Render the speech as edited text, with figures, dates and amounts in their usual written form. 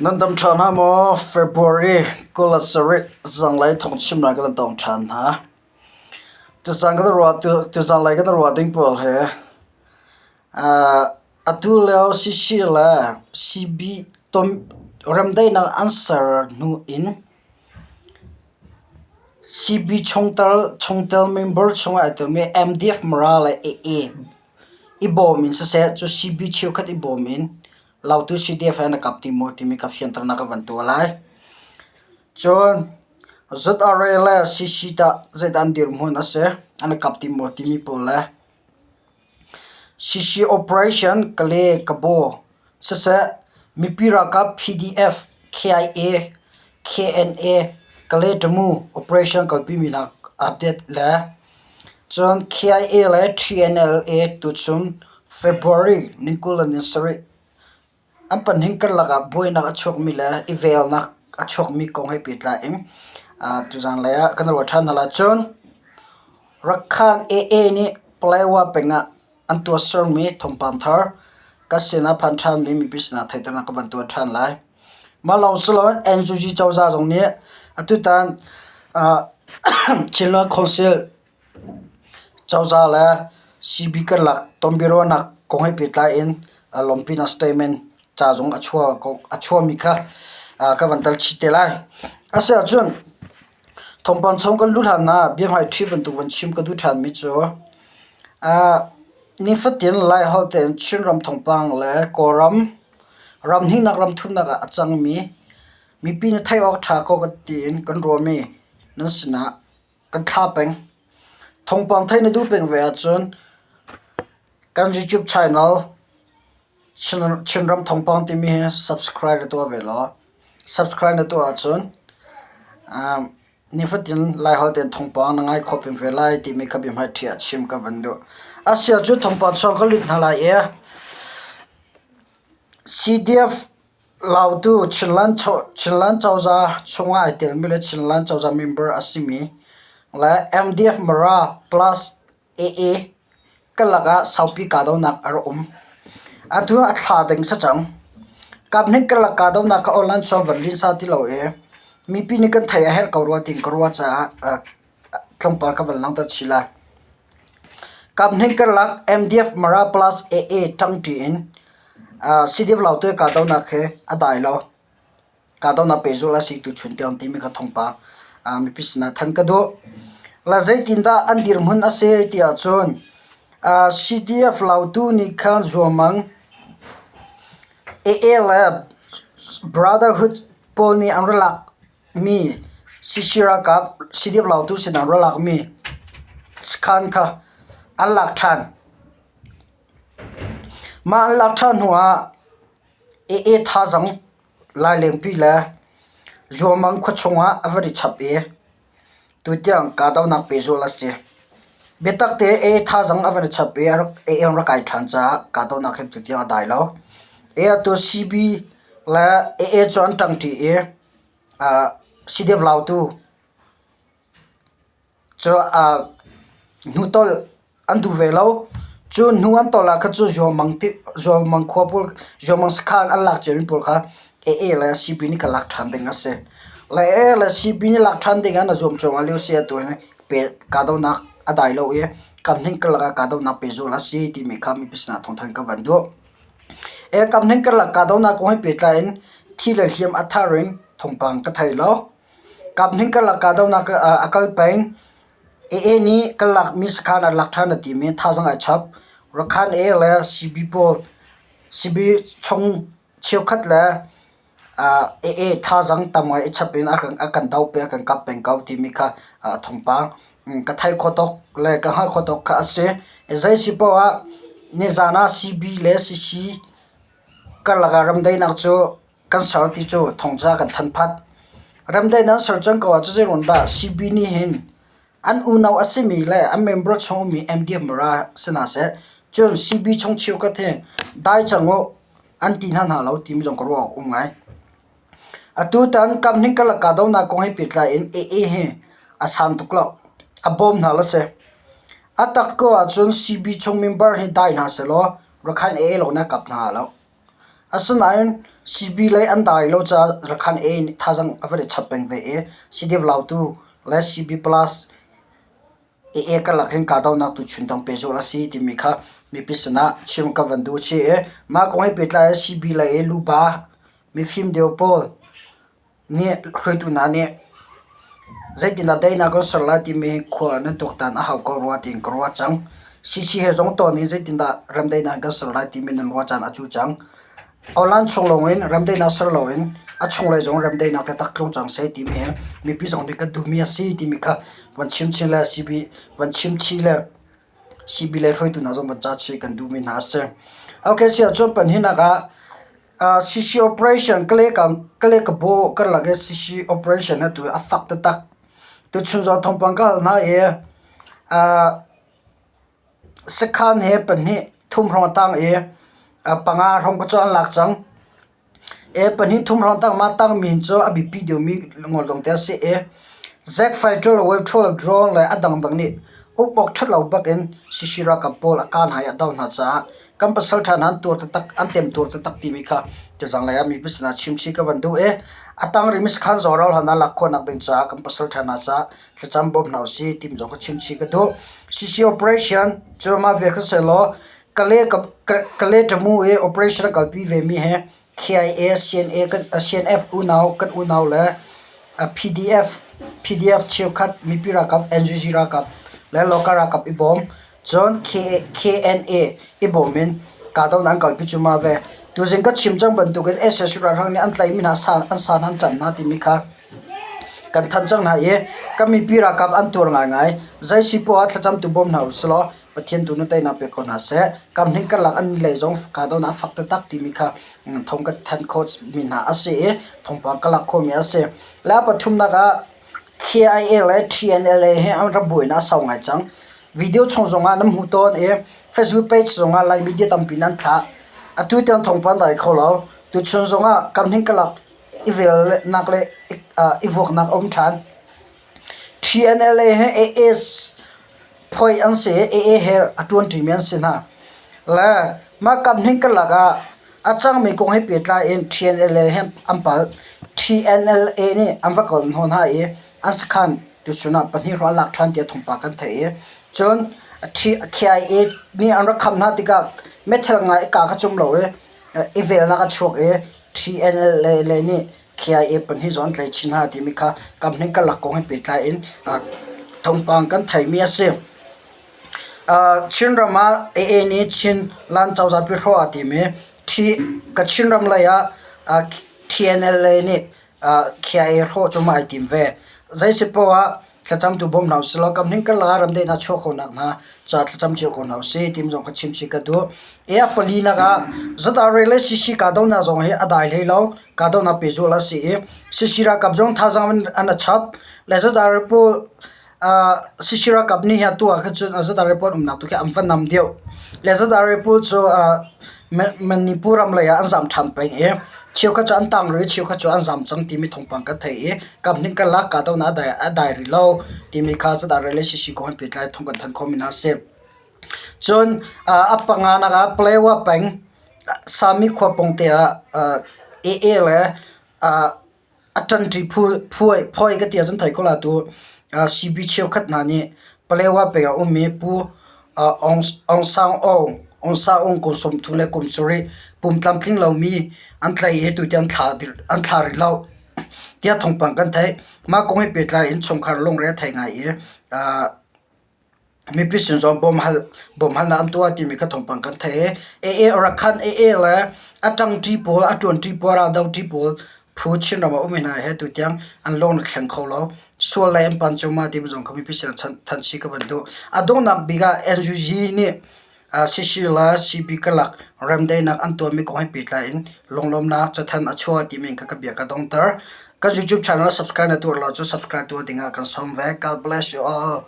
Nan dam ṭhan hna maw? February 27 zanlei thawngchimnak kan tong ṭhan hna. Tuzan kan ruah tuzanlei kan ruah ding pawl hi atu lio CC le CB tom remdaihnak an ser hnu in CB chungtel chungtel member chungah ai telmi MDF Mara le AA i bawm in siseh cu CB cheukhat i bawm in Lautu CDF he na kap ti maw timi ka fianternak ka van tuah lai. Cun ZRA le CC tah zeidah an dirhmun a si, an i kap ti maw timi pawl le CC operation Kale Kabaw siseh mipi ralkap PDF, KIA, KNA, Kale Tamu operation kalpimi hna update le cun KIA le TNLA tuchun February ni 27 an pahnih karlak ah buainak a chuakmi le i velnak a chuakmi kong he pehtlai in tuzanlei ah kan ruah ṭhan hna lai. Cun Rakhan AA nih Paletwa peng ah an tuahsermi thawngpang thar ka sinah phan ṭhanmi mipi sinah theihternak ka van tuah ṭhan lai. Mah lawng si loin NUG cozah zong nih atutan Chinland Council Cozah le CB karlak tonbiaruahnak kong he pehtlai in lawmhpinak statement ca zong a chuahmi kha ka van tel chih te lai. Asiahcun thawngpang chung kan luh hlan ah biahmaiṭhi bantuk van chim ka duh ṭhanmi cu nifatin Laiholh tein Chinram thawngpang le Kawlram ram hnihnak ram thumnak ah a cangmi mipi nih theih awk ṭha ko tiin kan ruahmi nan sinah kan thla peng. Thawngpang theih na duh peng ve ahcun kan YouTube channel Chinram Thawngpang timi hi subscribe na tuah ve law subscribe na tuah ahcun nifatin Laiholh tein thawngpang na ngai kho peng ve lai timi kha biahmaiṭhi ah chim ka van duh. Asia cu thawngpang chuak ka lut hna lai i CDF Lautu Chinland cozah chungah ai telmi le Chinland cozah member a simi le MDF Mara plus AA karlak ah saupi kahdohnak a rak um. Atu ah a thla ding si cang. Kaphnih karlak kahdohnak kha online chuan van linsa ti lo i mipi nih kan theih a herh ko rua tiin ka ruah caah tlawmpal ka van langhter chih lai. Kaphnih karlak MDF Mara plus AA ṭangṭi in CDF Lautu kahdohnak hi a dai lo. Kahdohnak pehzulh a si tuchun tiang timi kha thawngpang mipi sinah thanh ka duh. La zeitindah an dirhmun a si ti ahcun CDF Lautu nih khan zuamang AA le Brotherhood pawl nih an ra lak mi CC ralkap CDF Lautu sinah ra lakmi sakhan kha an lak ṭhan. Mah an lak ṭhan hnuah AA thazaang Lailengpi le Zuamang khuachung ah a van i chap i tutiang kahdohnak pehzulh a si. Biatak te AA thazaang a van i chap i AA an rak kai ṭhan caah kahdohnak hi tutiang a dai lo. Atu CB le AA cu an ṭangṭi i CDF Lautu Cu hnutolh an duh ve lo. Cu hnu an tolh ah khan cu Zualmang khua pawl, Zualmang sakhan an lak ciami pawl kha AA le CB nih kan lak ṭhan ding a si. Le AA le CB nih lak ṭhan ding ah na zuam cuahmah lio si atu hin kahdohnak a dai lo i kamhning karlak ah kahdohnak pehzulh a si timi kha mipi sinah thawngthanh ka van duh. Kamhning karlak kahdohnak kong he pehtlai in thi le hliam a thar in thawngpang ka thei lo. Kaphnih karlak kahdohnak a kal peng. AA nih kan lakmi sakhan ah lak ṭhan a tim i thazaang ai chap. Rakhan AA le CB pawl CB chung cheukhat le AA thazaang tam ngai i chap in a kan doh peng a kan kap peng ko timi kha thawngpang ka theih khawh tawk le ka hngalh khawh tawk kha a si. Zei si paoh ah nizaan ah CB le CC karlak ah remdaihnak cu kan ser ti cu thongca kan thanh phat. Remdaihnak ser cang ko ah cu zeiruang dah CB nih hin an unau a simi le an member chung ummi MDF Mara si hna seh, cun CB chung cheukhat hi dai cang uh an ti hna hna lo timi zong ka ruah awk um ngai. Atutan kamhning karlak kahdohnak kong he pehtlai in AA hi a san tuk lo. A bawm hna la si. A tak ko ahcun CB chung member hi dai hna sehlaw Rakhine AA lawng nih a kap hna lo. Asinain CB lei an dai lo caah Rakhan A nih thazaang a van i chap peng ve i CDF Lautu le CB Plus AA karlak hin kahdohnak tuchun dang pehzulh a si timi kha mipi sinah chim ka van duh chih i mah kong he pehtlai in CB lei i luba mifim deuh pawl nih hruaitu hna nih zeitindah daihnak kan ser lai timi khua nan tuaktan a hau ko rua tiin ka ruah cang. CC he zong tawn in zeitindah remdaihnak kan ser lai timi nan ruah caan a cu cang. Awlan chung lawngin remdaihnak ser loin a chunglei zong remdaihnak taktak tlung cang seh timi hi mipi zong nih kan duhmi a si timi kha van chim chin le CB van chim chih le CB lei hruaitu hna zong van ca chih kan duhmi hna a si. Okay, si ahcun panhinak ah CC operation Kale Kale Kabo karlak i CC operation atu a fak taktak. Tuchun zong thawngpang ka hal hna i Sakhan he pahnih thum hrawng a tang i panga hrawng ka cu an lak cang. Pahnih thum hrawng tang mah tangmi cu a biapi deuhmi ngol lawng te a si i Zack fighter le wave throw le drone le a dangdang nih uk awk ṭhat lo bak in CC ralkap pawl a kah hna i a doh hna caah kan pasalṭha hna an tuar taktak an temtuar taktak timi kha tuzanglei ah mipi sinah chimchih ka van duh i a tang rihmi sakhan zong rauhhlan ah lak khawhnak ding caah kan pasalṭha hna caah thlacam bawm hna usih timi zong ka chimchih ka duh. CC operation cu mah ve kha sehlaw Kale Kale Tamu i operation a kalpi vemi he KIA, CNA, CNF unau kan unau le PDF PDF cheukhat mipi ralkap NUG ralkap le local ralkap i bawm cun KNA i bawm in kahdohnak an kalpi cu mah ve. Tuzing ka chim cang bantukin SSU ralhrang nih an tlaihmi hna an sa hna an can hna timi kha Kan thanh cang hna i kan mipi ralkap an tuar ngaingai. Zei si poah ah thlacamtu bawm hna usilaw Pathian tu nih teinak pe ko hna seh. Kam hning karlak an lei zong kahdohnak a fak taktak timi kha thong ka thanh khawhmi hna a si i thawngpang ka lak khawhmi a si. Le a pathumnak ah KIA le TNLA hi an rak buainak a sau ngai cang. Video chung zongah nan hmuh tawn i Facebook page zongah Lai media tampi nan thlah. Atu tiang thawngpang dai kho lo. Tuchun zongah kam hning karlak i velnak le i vuaknak a um ṭhan. TNLA he AAs phoi an si i AA he a ṭuanṭimi an si hna. Le mah kamhning karlak ah a cangmi kong he pehtlai in TNLA he an palh. TNLA nih an va kal hnawh hna i an sakhan tuchun ah pahnih hrawng an lak ṭhan tiah thawngpang kan theih i cun KIA nih an rak kham hna tikah meithal ngai i kah kha cum lo i i velnak a chuak i TNLA nih KIA pahnih zong an tlaih chin hna timi kha kamhning karlak kong he pehtlai in thawngpang kan theihmi a si. Chinram ah AA nih Chinland cozah pi hrawh aa tim i Kachin ram lei ah TNLA nih KIA hrawh cu ai tim ve. Zei si poah ah thlacamtu bawm hna usih law kamhning karlak ah ramdaihnak chuah khawhnak hna ca thlacam cio ko hna usih ti zong ka chim chih ka duh. E a palinak ah ZRA le CC kahdohnak zong hi a dai hlei lo kahdohnak pehzulh a si i CC ralkap zong thazaang an a chap le ZRA pawl CC ralkap nih hin atu ah khan cun ZRA pawl umnak tu khi an va nam deuh. Le ZRA pawl cu Manipur ram lei ah an zam ṭhan peng i cheukhat cu an tang rih i cheukhat cu an zam cang timi thawngpang kan theih i kamhning karlak kahdohnak a dai rih lo timi kha ZRA le CC kong he pehtlai thawng kan thanh khawhmi hna a si. Cun a panganak ah Palewa peng Sami khua pawngte ah AA le A ṭanṭi phuai ka ti ahcun thei ko la tu CB cheukhat hna nih Palewa peng ah a ummi Pu Aung Sang Aung, Aung Sa Aung kum 30 le kum sarih pum tlamtling lomi an tlaih i tutiang an thla rih lo tiah thawngpang kan theih. Mah kong he pehtlai in chungkhar lungre a thei ngai i Mipi sin zong bawmhalnak an tuah timi kha thawngpang kan theih i AA Rakhan AA le a ṭangṭi pawl a ṭuanṭi pawl raldoṭi pawl phu Chinram ah um hna he tutiang an lung a thleng kho lo. Sual lei an pan cuahmah timi zong kha mipi sin thanh chih ka van duh. A donghnak bik ah NUG nih CC le CB karlak remdaihnak an tuahmi kong he pehtlai in lunglawmhnak cathanh a chuah timi kha ka bia ka donghter. Kan YouTube channel subscribe na tuah lo cu subscribe tuah dingah kan sawm ve. God bless you all.